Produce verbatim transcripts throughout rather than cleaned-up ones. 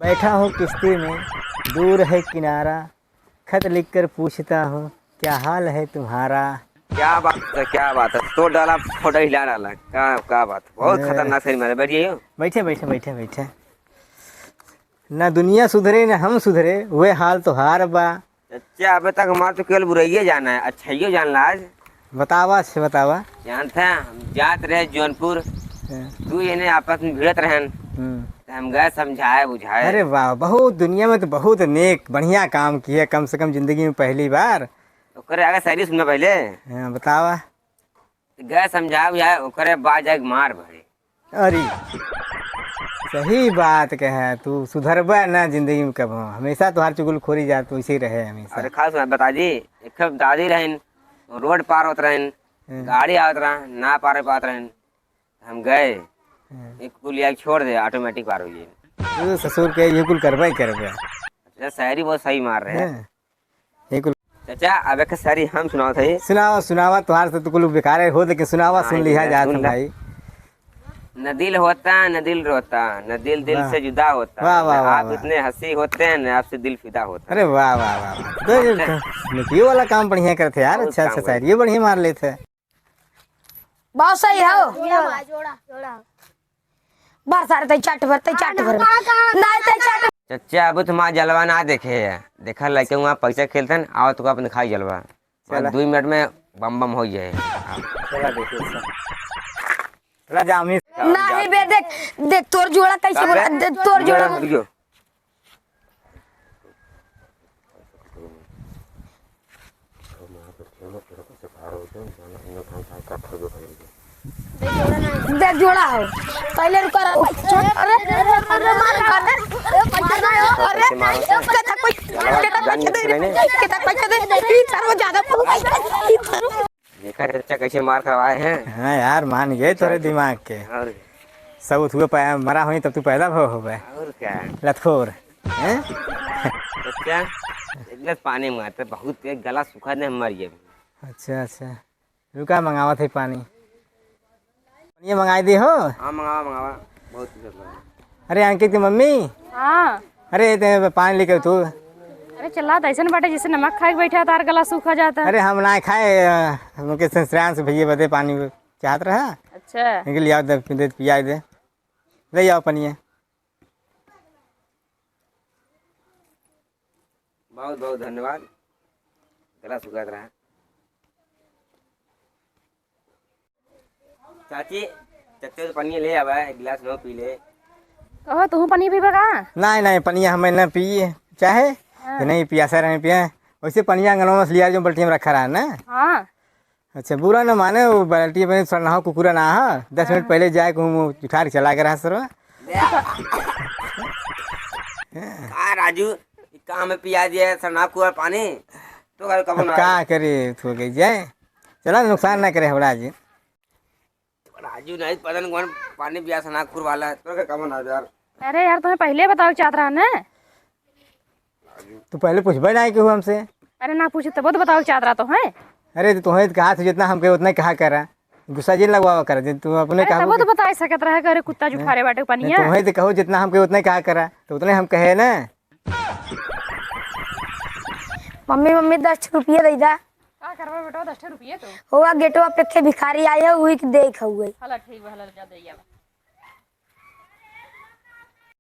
बैठा हूँ किश्ती में, दूर है किनारा, खत लिखकर पूछता हूँ, क्या हाल है तुम्हारा? क्या बात है, क्या बात है, तोड़ डाला, फोटो हिला डाला, का, का बात, बहुत हाँ। खतरनाक सही मारे, बैठ जाइयो। बैठे, बैठे, बैठे, बैठे। ना दुनिया सुधरे, ना हम सुधरे, वह हाल तोहार बा। चचा, अबे तक हमार तो केवल बुराइये जाना है, अच्छाइयो जान ला आज। बतावा, अच्छे बतावा। जानत है, हम जात रहे जौनपुर, हाँ। तू एने आपस में भिड़त रहन, हम्म। तो हम गए समझाए बुझाए। अरे वाह, बहुत दुनिया में तो बहुत नेक, बढ़िया काम किए, कम से कम जिंदगी में पहली बार। ओकरे आगे शायरी सुनना पहले। हाँ, बतावा। गए समझाए बुझाए, ओकरे बाद जाके मार भरे। अरे, सही बात कहे, तू सुधरबे ना जिंदगी में कबो, हमेशा तोहार चुगलखोरी जात वैसे ही रहे हमेशा। अरे खास बात बता दी, एक दादी रहन, रोड पार होत रहन, हम्म। गाड़ी आवत रहन, ना पार पात रहन, हम गए, हम्म। एक कुलिया छोड़ दे, automatic पार हो जाए। तू ससुर के ये कुल करबे ही करबे। अच्छा, शायरी बहुत सही मार रहे हैं। हम्म। ये कुल चचा, अब एक शायरी हम सुनावत हई। सुनावा, सुनावा, तोहार से तो कुल बेकार हो, लेकिन सुनावा, हाँ, सुन लिहा जात सुन हम ला। भाई। न दिल होता, न दिल रोता, न दिल दिल वाह। से जुदा होता, वाह, वाह, न वाह, आप वाह। इतने हसीं होते हैं, न आपसे दिल फिदा होता। अरे वाह, वाह, वाह, वाह। तो ये अच्छा। तो नेकियो वाला काम बढ़िया करते यार, बहुत अच्छा, अच्छा काम शायरी, ये बढ़िया मार लेते हैं। बहुत सही हो। जोड़ा, जोड़ा, जोड़ा। भर सारे तई चट भर, तई चट भर। नहीं तई चट। चचा, अब तुम्हारा जलवा ना देखे है। देखा लड़के वहाँ पैसा खेलते हैं, आओ तो अपन खाई जलवा। चला। दो मिनट में बम बम हो जाए। चला देखिए, चला। चला जा, हम ही नहीं बे, देख, देख तोर जोड़ा कैसे बोला, देख तोर जोड़ा। रुक जाओ। देख जोड़ा हो। पहले रुका रहो। अरे, अरे, अरे, मार खा दे। अरे, कैसे मारो? कैसे कोई, कैसे पैसा दे? कैसे पैसा दे? ई चार वो ज्यादा बोल। ई चार वो देखा चचा कैसे मार खवाए हैं। हाँ यार, मान गए तोरे दिमाग के। और क्या? सब उठुए पाया, मरा होई तब तू पैदा भव होबे। और क्या? लतखोर। हैं? चचा, एक गिलास पानी मांगते, बहुत तेज गला सूखा दे, हम मर गए। अच्छा, अच्छा। रुका, मंगावत है पानी। ये मंगाई दे हो? हाँ, मंगावा, मंगावा। बहुत तेज लगा। अरे, अंकित की मम्मी। हाँ। अरे, ते पानी लेके तू। अरे, चला, तो ऐसन बाटे, जैसे नमक खाए के बैठा, तार गला सूखा जाता। अरे, हम ना खाए, अ, हमके श्रेयांश भैया बदे पानी चाहत रहा। अच्छा। इनके लिए आओ, दे, दे, पिया दे। ले आओ पनिया। बहुत, बहुत धन्यवाद। गला सूखा रहा। चाची, चच्चे तो पनिया ले आवा, एक गिलास नो पी ले। कहो, तू पनिया पीबा का? नहीं, नहीं, पनिया हमें ना पिए, चाहे हाँ। नहीं पियासा रहे पिए। वैसे पनिया अंगनवा में से लिया जो बाल्टी में रखा रहा ना। हाँ। अच्छा, बुरा न माने, वो बाल्टी में सरनाहो कुकुरा ना है, दस मिनट हाँ। पहले जाए के हम उठा के चला के रहा सरवा। का राजू, ई का हमें पिया दिया सरनाहो कुकुरा पानी? तो कल कब अब ना का करे, थो गई जाए। चला, नुकसान ना करे हमरा जी। राजू नहीं, पता नहीं कौन पानी पिया सरनाहो कुकुर वाला, तो का कब ना यार। अरे यार, तुम्हें पहले बताओ चाहत रहा ना। तू पहले पूछबे नहीं केहू हमसे। अरे ना पूछे तब तो बताओ चाहत रहा तो है। अरे तो तोहे कहा था जितना हमके उतना ही कहा करा, गुस्सा जिन लगवावा करा, जिन तू अपने अरे कहा तब तो बता सकत रहा कि अरे कुत्ता जुठारे बाटे नहीं, पनिया। तोहे तो कहो जितना हमके उतना ही कहा करा, तो उतने हम कहे ना। मम्मी, मम्मी, दस ठे रुपया दे दा। का करबा बेटा, दस ठे रुपया तो? हुआ गेटवा पे के भिखारी आए हो, वही के देख हुए। हला ठीक बा, हला जा दे आवा।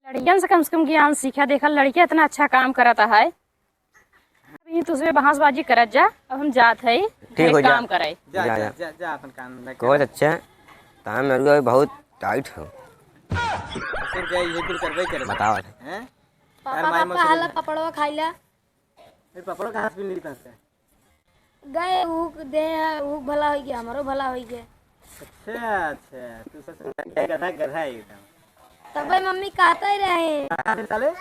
लड़कियन से कम से कम ज्ञान सीखा। देखा, लड़किया इतना अच्छा काम करत है। अभी तू उसमें बहसबाजी करत जा, अब हम जात है ठीक हो जा। काम करे। जा, जा, जा, जा। जा, जा, अपन काम धंधा कर। कहो अच्छा, ताम मेरे को बहुत टाइट हो। फिर क्या ये कुल करबे करे? बताओ। हैं? पापा, तार माई पापा, मौसी हाला नहीं। पपड़वा खाइला। फिर पपड़वा कहाँ से मिली पास से? गए, ऊ दे, ऊ भला होइ गया, हमरो भला होइ गया। अच्छा, अच्छा, तू ससुर का गधा, गधा है एकदम। तबे मम्मी कहते ही रहे। कहाँ से साले?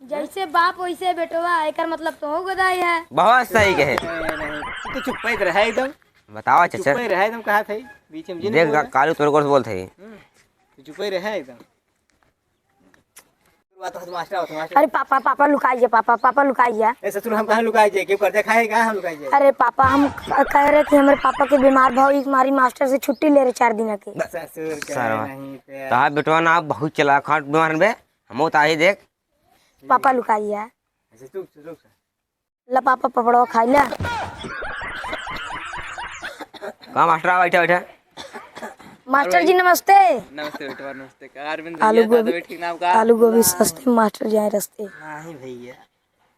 जैसे बाप वैसे बेटवा, एकर मतलब तो हो गधा ही है। बहुत सही कहे। नहीं, नहीं, तू तो चुप्पे रहे एकदम। बताओ चचा। चुप्पे रहे एकदम, कहा थे, बीच में जिन देख, बोले। कालू तोर को बोलते हैं। हम्म, तू चुप्पे रहे एकदम। बात हो, मास्टर, हो, मास्टर। अरे पापा, पापा लुकाइए, पापा, पापा लुकाइए। ए ससुर, हम कहाँ लुकाए जे? केहू कर्जा खाए का हम लुकाए जे? अरे पापा, हम क-, कह रहे कि हमरे पापा के बीमार भाव, एक मारी मास्टर से छुट्टी ले रहे चार दिन के। ससुर के सारा। नहीं पे। तार बेटवा ना बहुत चला खाट बीमार बे। हमहू ताही देख। पापा लुकाई है। ऐसे चुप, चुप, चुप। ला पापा पपड़वा खाई ला। कहाँ मास्टर, आ बैठा, बैठा। मास्टर जी नमस्ते। नमस्ते बेटवा, नमस्ते। का अरविंद आलू भैया, गोभी, दादा ठीक नाम का? आलू गोभी सस्ते, मास्टर जी आए रस्ते। नहीं भैया।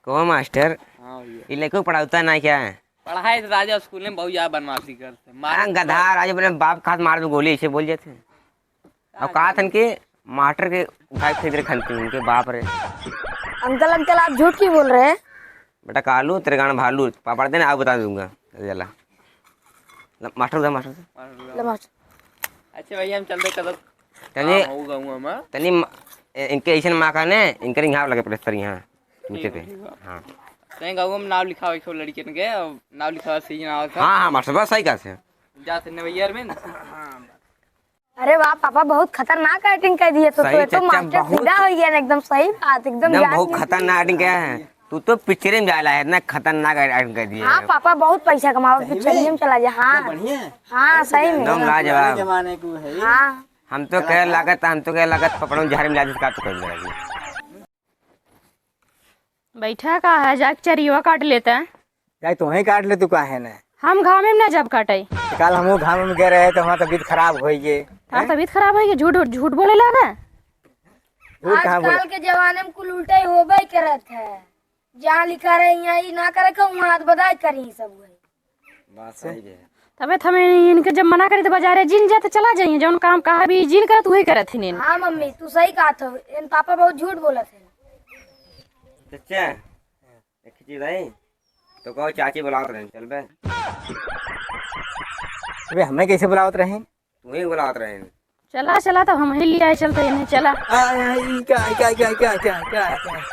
कहो मास्टर, हाँ भैया। ये लड़को पढ़ाता ना क्या? पढ़ाई तो राजा स्कूल में बहुत ज्यादा बदमाशी करते, मार हाँ, गधा, राजा अपने बाप का हाथ मार दो गोली, ऐसे बोल जाते हैं। अब कहा था कि मास्टर के उठाए फेंक रहे खनती उनके बाप रे। अंकल, अंकल, आप झूठ क्यों बोल रहे हैं? बेटा कालू, तेरे गांड भालू, पापड़ देना, आओ बता दूंगा। चला। ल-, मास्टर उधर, मास्टर उधर। ले मास्टर। अच्छा भैया, हम चलते कदम। तनी, हाँ, हो गऊँ हम। तनी म-, ए-, इनके ऐसे माँ का ने, इनके यहाँ लगे प्लस्तर यहाँ, नीचे ठीक पे। बा, ठीक बा। हाँ। तनी गऊँ में नाम लिखावे को लड़कियन के, और नाम लिखावे सीजन आवत है। हाँ, हाँ, मास्टर, बस सही कहा से। जा तन्ने भैया अरविंद। अरे वाह पापा, बहुत खतरनाक एक्टिंग कर दिए। तो, सही तो, तो चच्चा, मास्टर बहुत फिदा हो गया ना, एकदम सही बात, एकदम एकदम जान बहुत गया। खतरनाक एक्टिंग किया है। तू तो पिक्चर में जाला है, इतना खतरनाक एक्टिंग कर दिया हाँ है। पापा, बहुत पैसा कमाओ, सही पिक्चर में? में चला जा। हाँ, इतना बढ़िया। हाँ, सही में। एकदम लाजवाब। जमाने को है। हाँ। हम तो कह लागत, हम तो कह लागत पपड़ों झाड़ी में जाते का तो कर लगी। बैठा का है, जाके चरियवा काट लेता है। जाए तो वहीं काट ले, तू काहे न? हम घामे में ना जब काटे। तो काल हमहू घामे में गए रहे तो हमार तबीयत खराब होई गे। हाँ, हैं? तबीयत खराब होई गे, झूठ, झूठ बोले लागा। झूठ कहाँ बोले? आजकल के जमाने में कुल उल्टा ही होबे करत है। जहाँ लिखा रहे यहाँ ही ना करे के, वहाँ तो बदाई करी सब वही। बात सही है। तबे तो हमें इनके जब मना करी तो बाजारे जिन जाते चला जाइए, जौन काम कहा भी जिन करत वही करत ही नहीं। हाँ मम्मी, तू सही कहत हो, इन पापा बहुत झूठ बोलत है। चच्चा, एक चीज आई, तो कहो चाची बुलावत रहे, चलबे? अबे हमें कैसे बुलावत रहे? तू ही बुलावत रहे। चला, चला, तब हम ही ले आए, चलते इन्हें, चला। आ, आ, ई का, ई का, ई का, ई का, ई का, ई का, ई का?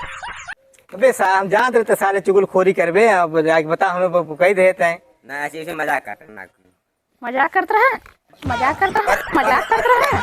अबे सा-, हम जानत रहे तो साले चुगलखोरी करबे, अब जाके बता हमें, ब-, ब-, कही देते हैं। ना, ऐसे, ऐसे मजाक करते हैं, ना। मजाक करत रहे, मजाक करत रहे, मजाक करत रहे।